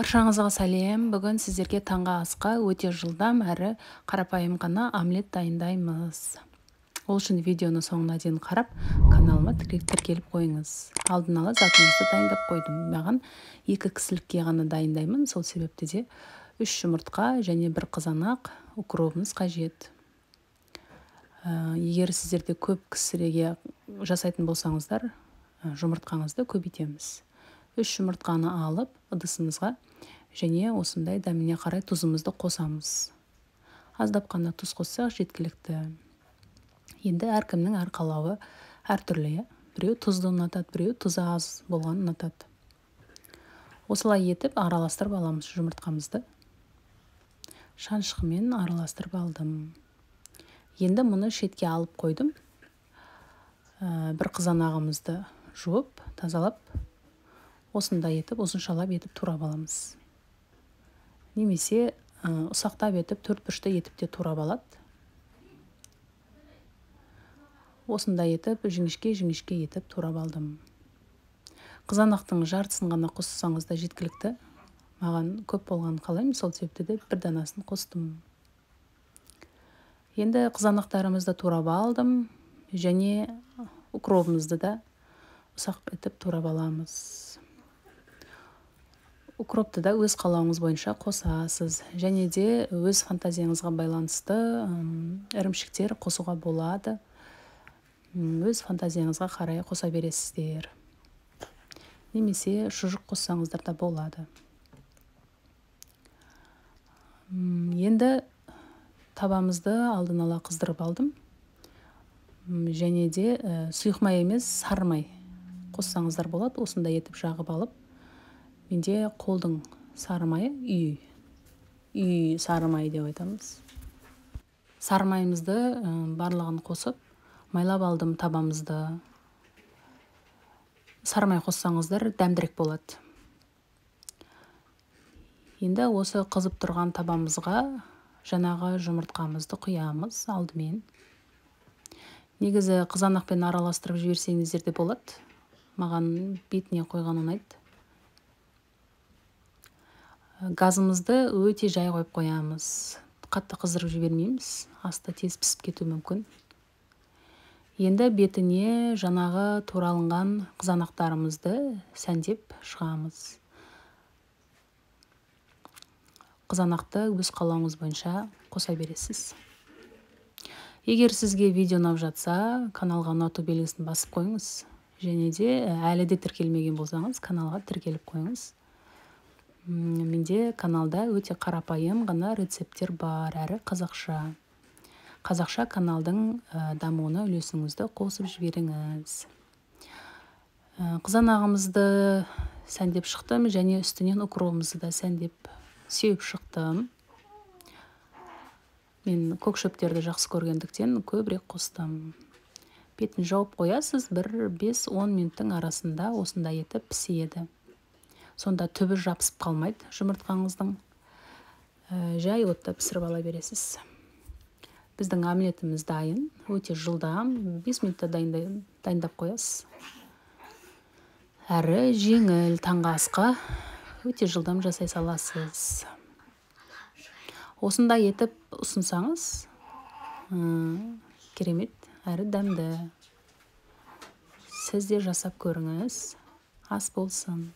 Баршаңызға сәлем. Бүгін сіздерге таңғы асқа өте жылдам әрі қарапайым ғана омлет дайындаймыз. Ол үшін видеоны соңына дейін қарап, каналыма тіркеліп қойыңыз. Алдын ала затымызды дайындап қойдым. Маған 2 кісілікке ғана дайындаймын, сол себепті де 3 жұмыртқа және 1 қызанақ укробымыз қажет. Егер сіздерде көп кісіге жасайтын болсаңыздар, жұмыртқаңызды көбейтеміз. 3 жұмыртқаны алып ыдысымызға және осындай дәміне қарай тұзымызды қосамыз. Аздап қана тұз қоссақ жеткілікті. Енді әркімнің әр қалауы әртүрлі. Біреу тұзды ұнатады, біреу тұзы аз болғанын ұнатады. Осылай етіп араластырып аламыз жұмыртқамызды. Шаншқымен араластырып алдым. Енді мұны шетке алып қойдым. Бір қызанағымызды жуып, тазалап, осындай етіп, ұзыншалап етіп турап аламыз. Немесе ұсақтап етіп, төрт бұрышты етіп те турап алады. Осындай етіп, жіңішке-жіңішке етіп турап алдым. Қызанақтың жартысын ғана қоссаңыз да жеткілікті. Маған көп болғанын қалаймын, сол себепті де бір данасын қостым. Енді қызанақтарымызды турап алдым және укробымызды да ұсақ етіп турап аламыз. Укропты да өз қалауыңыз бойынша қосасыз. Және де өз фантазияңызға байланысты ірімшіктер қосуға болады. Өз фантазияңызға қарай қоса бересіздер. Немесе шұжық қоссаңыздар да болады. Енді табамызды алдын ала қыздырып алдым. Және де сұйық май емес, сары май қоссаңыздар болады. Осындай етіп жағып алып, менде қолдың сары майы, үй сары май деп айтамыз. Сары майымызды барлығын қосып, майлап алдым табамызды. Сары май қоссаңыздар дәмдірек болады. Енді осы қызып тұрған табамызға жаңағы жұмыртқамызды құямыз алдымен. Негізі қызанақпен араластырып жіберсеңіздер де болады. Маған бетіне қойған ұнайды. Газымызды өте жай қойып қоямыз. Қатты қыздырып жібермейміз. Асты тез пісіп кетуі мүмкін. Енді бетіне жаңағы туралынған қызанақтарымызды сәндеп шығамыз. Қызанақты өз қалауыңыз бойынша қоса бересіз. Егер сізге видео ұнап жатса, каналға ұнату белгісін басып қойыңыз. Және де әлі де тіркелмеген болсаңыз, каналға тіркеліп қойыңыз. Менде каналда өте қарапайым ғана рецепттер бар, әрі қазақша. Қазақша каналдың дамуына үлесіңізді қосып жіберіңіз. Қызанағымызды сәндеп шықтым және үстінен укробымызды да сәндеп сеуіп шықтым. Мен көк шөптерді жақсы көргендіктен көбірек қостым. Бетін жауып қоясыз, бір 5-10 минуттың арасында осындай етіп піседі. Сонда түбі жабысып қалмайды жұмыртқаңыздың. Жай отта пісіріп ала бересіз. Біздің омлетіміз дайын, өте жылдам, 5 минутта дайындап қоясыз. Әрі жеңіл, таңғы асқа өте жылдам жасай саласыз. Осындай етіп ұсынсаңыз, керемет, әрі дәмді. Сіз де жасап көріңіз. Ас болсын.